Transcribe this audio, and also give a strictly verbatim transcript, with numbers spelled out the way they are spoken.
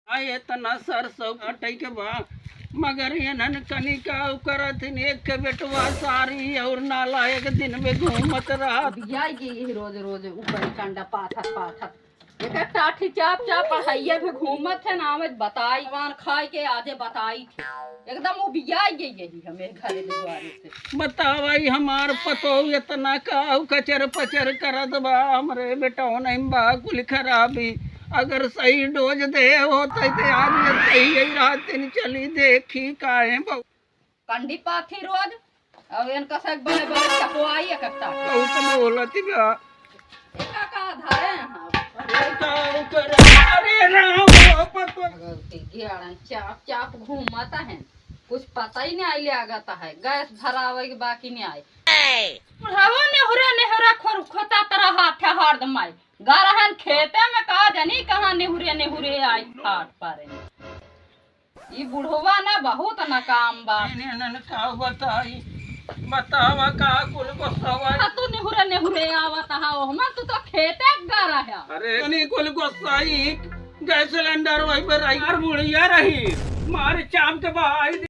आ, एतना सरसों काटे के बा, मगर एनन कनिका उ करत हिन, एक के बेटवा सारी और नालायक दिन में घूमत रहत। बियाई गई रोज रोज ऊपर कंडा पाथत पाथत। एक टाठी चाप चाप पढ़ाइए भी घूमत है ना, आवे बताई। भगवान खाए के आजे बताई थे। एकदम उ बियाई गई यही हमें घरे दुआरे से। बतावा, ई हमार पतोह एतना का उ कचर पचर करत बा, हमरे बेटवा नहीं बा कुल खराबी। अगर सही डोज दे होते ते आज ये सही यही रात दिन चली देखी काहे बहु। कंडी पाथी रोज, और इनका से बड़े बड़े चपवाई एक एक टाठी। बहुत बोलती बा। एका का धरे हैं? अरे का उ करे? अरे राम, बाप रे। गलती गियाड़न चाप चाप घूमत है, कुछ पता ही नहीं आई लागत है, गैस भरावे के बाकी नहीं आई। बुढ़ावा नेहुरे नेहुरे खोर खोता तरह हाथ है हरदम आई। गरहन खेते में का जानी कहाँ नेहुरे नेहुरे आई फाट परे। ई बुढ़वा ना बहुत नाकाम बा। इन्हें का बताई, बतावा का कुल गोसावा। आ तू नेहुरे नेहुरे आवत हा, ओहमन तू तो खेते गरहा। अरे तनी कुल गोसाई, गैस सिलेंडर वही पर रही, यार बुढ़िया रही, मार चाम के बहाई